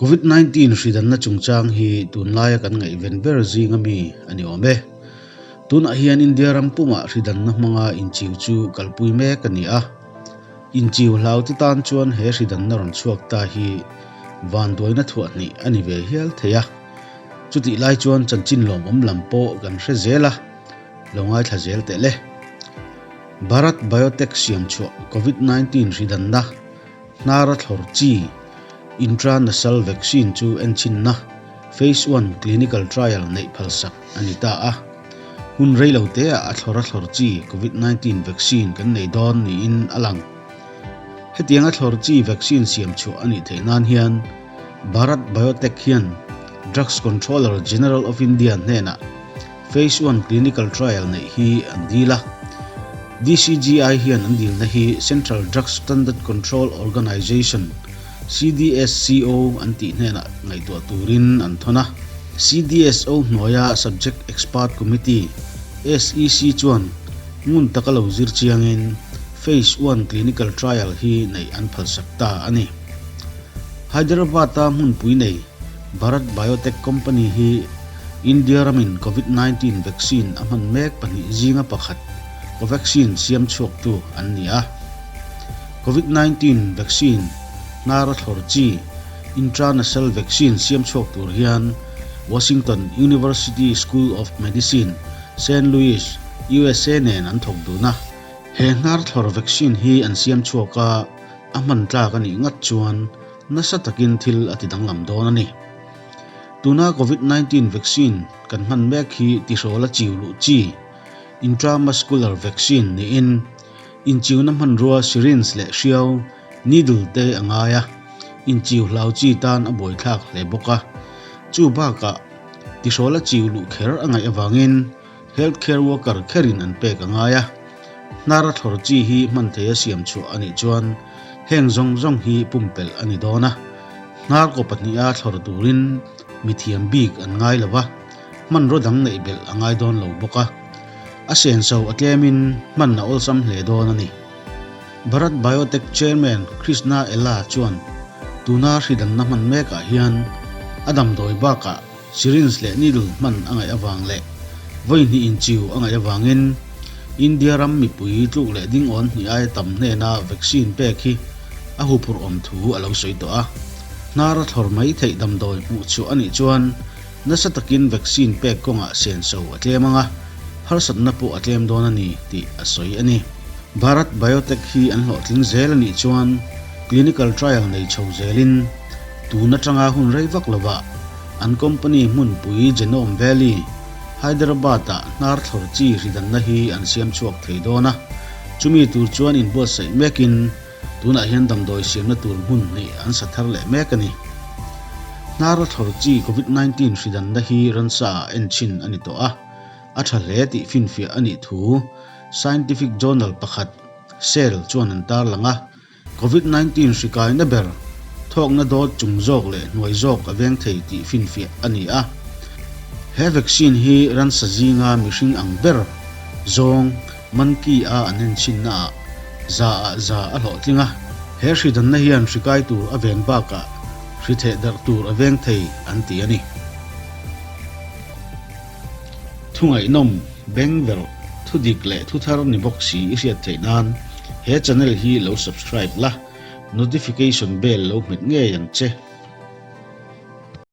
Covid 19 hridanna chungchang hi tunlaia kan ngaihven ber zinga mi a ni awm e. Tunah hian India ram pumah hridanna hmanga inchiu chu kalpui mek a ni a. Inchiu hlaute tan chuan he hridanna rawn chhuak ta hi vanduaina thuah hnih a ni ve hial thei a. Chutih lai chuan chanchin lawmawm lam pawh kan hre zel a, lo ngaithla zel teh le. Bharat Biotech siam chhuah Covid 19 hridanna hnara thlawr chi intranasal vaccine chu enchhinna Phase One clinical trial neih phalsak a ni ta a. Hun rei lo teah a thlawr a thlawr chi Covid 19 vaccine kan nei dawn niin a lang. Hetianga thlawr chi vaccine siam chhuah a nih theih nan hian Bharat Biotech hian Drugs Controller General of India hnenah Phase One clinical trial neih hi an dil a. DCGI hian an dilna hi Central Drugs Standard Control Organisation, CDSCO, an tih hnenah ngaihtuah turin an thawn a. CDSO hnuaia Subject Expert Committee, SEC, chuan ngun taka lo zir chiangin Phase One clinical trial hi neih an phalsak ta a ni. Hyderabad-a hmunpui nei Bharat Biotech Company hi India ramin Covid 19 vaccine a hman mek pahnih zinga pakhat Covaxin siam chhuaktu an ni a. Covid 19 vaccine hnara thlawr chi intranasal vaccine siam chhuak tur hian Washington University School of Medicine, Saint Louis, usa nen an thawk dun a. He hnar thlawr vaccine hi an siam chhuak a, a hman tlak a nih ngat chuan nasa takin thil a ti danglam dawn a ni. Tuna Covid 19 vaccine kan hman mek hi tihrawl a chiu luh chi, intramuscular vaccine, niin inchiuna hmanrua syringe leh hriau, needle, te a ngai a, inchiu hlau chi tan a buaithlak hle bawk a. Chu bakah tihrawl a chiu luh kher a ngaih avangin healthcare worker kherin an pek a ngai a. Hnar a thlawr chi hi hman theia siam chhuah a nih chuan heng zawng zawng hi pumpelh a ni dawn a. Hnar kaw pahniha thlawr turin mithiam bik an ngai lo va, hmanraw dang neih belh a ngai dawn lo bawk a. A senso a tlemin hman a awlsam hle dawn a ni. Bharat Biotech Chairman Krishna Ella chuan tuna hri danna hman mekah hian a damdawi bakah syringe leh needle hman a ngaih avang leh vawi hnih inchiu a ngaih avangin India ram mipui tluk leh dingawn hnih aia tam hnena vaccine pek hi a huphurhawm thu a lo sawi tawh a. Hnar a thlawr mai theih damdawi hmuh chhuah a nih chuan nasa takin vaccine pek kawngah senso a tlem ang a, harsatna pawh a tlem dawn a ni tih a sawi a ni. Bharat Biotech hi an hlawhtling zel a nih chuan clinical trial nei chho zelin tun atanga hun rei vak lovah an company hmunpui Genome Valley, Hyderabad-ah hnar thlawr chi hridanna hi an siam chhuak thei dawn a, chumi tur chuan inbuatsaih mekin tunah hian damdawi siamna tur hmun hnih an sa thar leh mek a ni. Hnar a thlawr chi Covid 19 hridanna hi ransa ah enchhin a ni tawh a, a tha hle tih finfiah a nih thu scientific journal pakhat, Cell, chuan an tarlang a. Covid 19 hri kaina ber thawkna dawt chung zawk leh hnuai zawk a veng thei tih finfiah a ni a. He vaccine hi ransa zinga mihring ang ber zawng monkey a an enchhinna ah za ah za a hlawhtling a. He hri danna hian hri kai tur a ven bakah hri theh darh tur a veng thei an ti a ni. Thungaihnawm, bengverh, thudik leh thuthar ni bawk si i hriat theih nan he channel hi lo subscribe la, notification bell lo hmet ngei ang che.